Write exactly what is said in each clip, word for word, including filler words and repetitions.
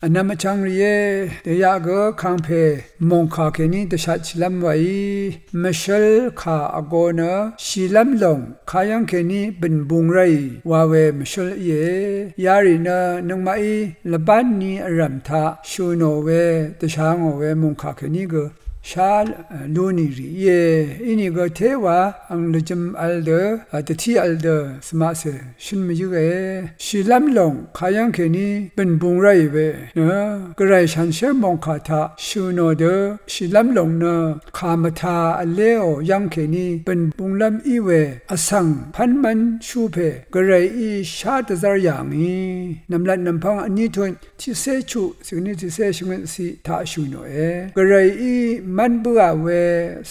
Vnvm vchvng rìé, dèyaq gø kàngpè mòngkà kèní dvshatshìlv́m wàí, mvshǿl kà vgō nø shìlv́m lòng kayv́ng kèní bø̀n bung ráì wa we mvshǿl íe. Yarì nø nøngmaqí lvbán ni vrv̀m taq shø̀ nò we, dvsha ngò we mòngkà kèní gø shá lú nì rì íe. Inìgø téwa ang lvjøm vl dø, dvtí vl dø, svmaqcè shøn mvyǿe. Shìlv́m lòng kayv́ng kèní bø̀n bung ráì we nø, gvray shanshér mòngkà taq shø̀ nò dø, shìlv́m lòng nø kà mvtā vléò yv́ng kèní bø̀n bunglv́m í we, vsvng pv́n mv́n shú pè gvrayí shá dvzv́r yà ngì. Nv̀mlat nv̀mpv́ng vní tut tiqcé chuq, cìgní tiqcé shvngøt ciq taq shø̀ nòe. Gvrayí mv́n bǿà we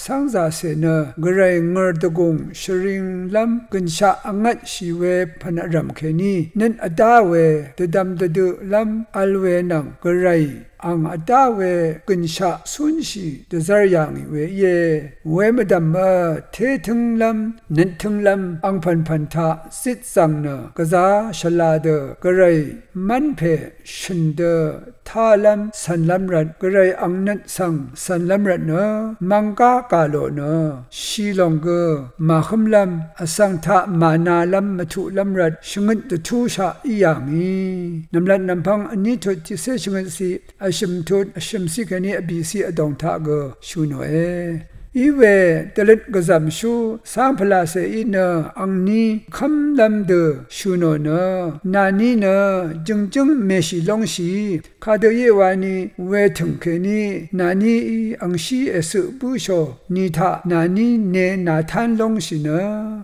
cv́ngzàcè nø, gvray ngø̀r dvgùng shvringlv́m gø̀nshaq vngvtshì we pv̀n vrv̀m kèní, nøt vdá we, dvdvm dvdøqlv́m vl we nvng, gvray ang vdá we gø̀nshaq cúnshì dvzv́r yà ngì we íe. Wemvdv̀mø tétǿnglv́m, nøttǿnglv́m, angpv̀npv̀n taq zitzv̀ng nø, gvzá shvla dø, gvray mv́n pè shø̀n dø, tálv́m cv̀nlv́m rvt, gvray ang nøt svng cv̀nlv́m rvt nø, mvnggá gà lò nø, shì lòng gø màhǿmlv́m, vsvng taq mànalv́m mvtuqlv́m rvt, shvngøt dvtúshaq í yà ngì. Nv̀mlat nv̀mpv́ng vní tut tiqcé shvngøt ciq, vshø̀m tut vshø̀m ciq kèní vbìciq vdòng taq gø shø̀ nòe. Iwe dvløt gvzv̀mshú cáng pvlacèí nø, angní kv́mlv́m dø shø̀ nò nø, nàní nø jø̀ngjǿng mèshì lóngshì, kadø íe wani wetø̀ng kèní nàníí angshí ècøq bǿshò ni taq nàní ne nàtán lóngshì nø,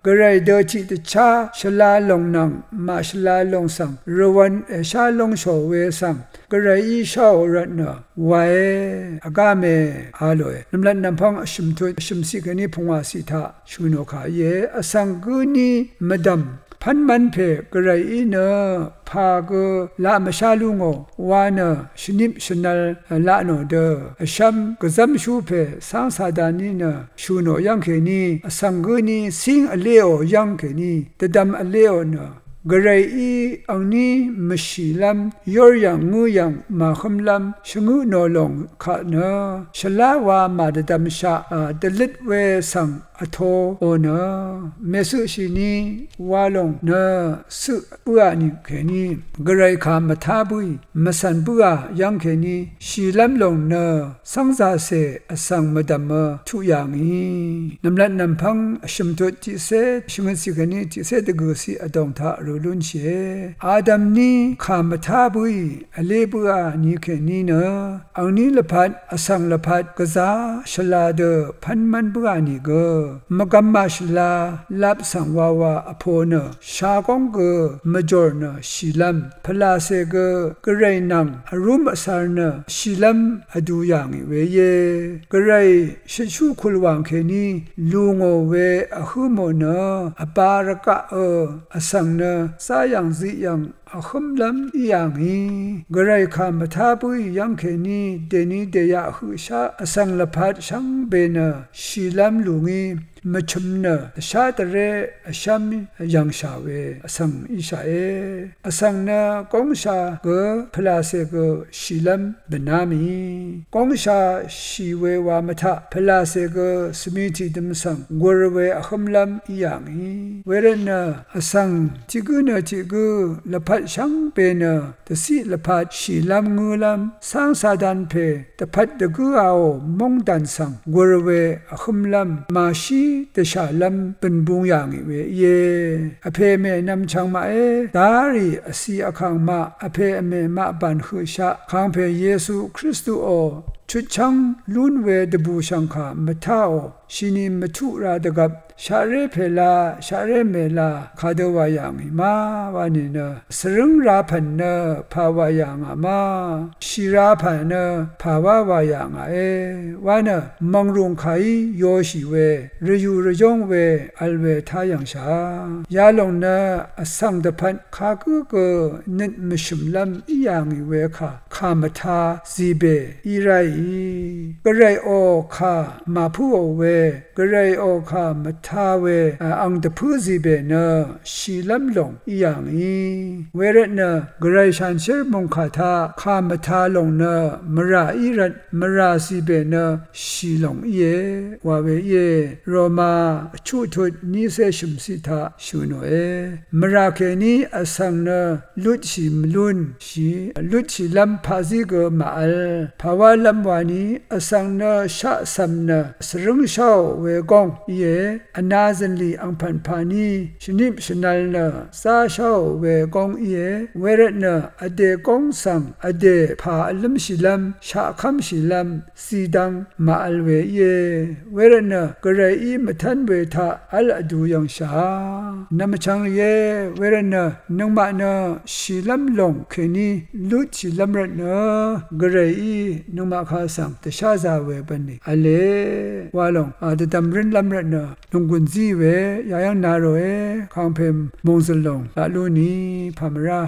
gvray dø tiqdvchá shvla lòng nvng màshvla lòng svng rvwv̄n èshá lóngshò we svng, gvrayí sháò rvt nø, wàe, vgáme, a lòe. Nv̀mlat nv̀mpv́ng vshø̀m tut vshø̀m ciq kèní pungwàciq taq shø̀ nò kà íe. Vsvng gǿní mvdv̀m pv́n mv́n pè gvrayí nø, pà gø laq mvshá lú ngò wa nø, shvnip shvnvl laq nò dø, vshvm gvzv́mshú pè cáng Sataní nø shø̀ nò yv́ng kèní, vsvng gǿní cíng vléò yv́ng kèní, dvdvm vléò nø, gvrayí angní mvshìlv́m yóryv̀ng ngǿyv̀ng màhǿmlv́m shvngøt nò lòng kaq nø, shvlá wa màdvdvmshaq, a, dvløt we svng vtoò nø, mècøqshìni wa lòng nø, cøq bǿà nì kèní, gvray kà mvtá bǿì, mvcv̀n bǿà yv́ng kèní, shìlv́m lòng nø, cv́ngzàcè vsvng mvdv̀mø tuq yà ngì. Nv̀mlat nv̀mpv́ng vshø̀m tut tiqcé shvngøt ciq kèní tiqcé dvgø̀ciq vdòng taq rø lúnshìe. Adv̀m ní kà mvtá bǿì vlé bǿà ni kèní nø, angní lvpat vsvng lvpat gvzá shvla dø pv́n mv́n bǿà nìgø, mvgvm màshvla lap svng wawa vpo nø, shagóng gø mvjòr nø shìlv́m, pvlàcè gø gvray nvng vrúm vcar nø shìlv́m vdu yà ngì we íe. Gvray shøtshú kùlwàng kèní lù ngò we vhǿ mò nø, vba rvgaqø vsvng nø záyv̀ng ziqyv̀ng vhǿmlv́m í yà ngì. Gvray kà mvtá bǿì yv́ng kèní dèni dèyaq høqshaq vsvng lvpat shvngbe nø shìlv́m lù ngí, mvchøm nø dvshá dvré vshv́m yv̀ngshà we vsvng íshàe. Vsvng nø góngsha gø pvlàcè gø shìlv́m bø̀ná mì. Góngsha shì we wa mvtaq pvlàcè gø svmi tìdøm svng gur we vhǿmlv́m í yà ngì. Wervtnø vsvng tiq gǿ nø tiq gǿ lvpat shvngbe nø dvciq lvpat shìlv́m ngǿlv́m cáng Satan pè dvpvt dvgǿaò móngdàn svng gur we vhǿmlv́m màshí dvshàlv́m bø̀n bung yà ngì we íe. Vpè mè nvmchvng maqé, darì vci vkàng maq, vpè vmè maq bàn høqshaq, kàngpè Yesu Kristuò, chutchv́ng lún we dvbùshv̀ngkà mvtáò, shini mvtuq ra dvgvp, shaqré pèla, shaqré mèla, kadø wà yà ngì ma, wa nìnø, svrǿng ra pv̀n nø, pà wà yà ngà ma, shì ra pà nø, pà wá wà yà ngàe, wa nø, mv̀ngrùng kàí yoshì we, rvyù rvyóng we, vl we tá yv̀ngshà. Yalòng nø, vsvng dvpvt, kagǿ gø, nøt mvshø̀mlv́m í yà ngì we kà, kà mvtā, zìbè, í ráì. Gvrayò kà, màpǿò we, Gvrayò kà mvtá pa we ang dvpǿ zìbè nø shìlv́m lòng í yà ngì. Wervtnø gvray shanshér mòngkà taq kà mvtā lòng nø mvrà í rvt mvrà zìbè nø shì lòng íe wa we íe. Roma vchuqtut nícé shø̀mciq taq shø̀ nòe. Mvrà kèní vsvng nø lutshì mvlúnshì lutshìlv́m paqzí gø màvl pàwálv́m wani vsvng nø shaqcv̀m nø svrǿngsháò we góng íe. Vna zø̀nlì angpv̀n pàní shvnip shvnvl nø zásháò we góng íe. Wervtnø vdè góng svng vdè pà vlǿmshìlv́m shaqkv́mshìlv́m zidvng màvl we íe. Wervtnø gvrayí mvtv́n we taq v́l vdu yv̀ngshà nvmvchvng rìé. Wervtnø nøngmaq nø shìlv́m lòng kèní lutshìlv́m rvtnø gvrayí nøngmaq kaq svng dvsházā we bv̀nlì v̄le wa lòng dvdv̀m rǿnlv́m rvtnø nònggùn zí we yayv́ng na ròe. Kàngpè mòngzø̀l lòng laq lú ni pà mvrá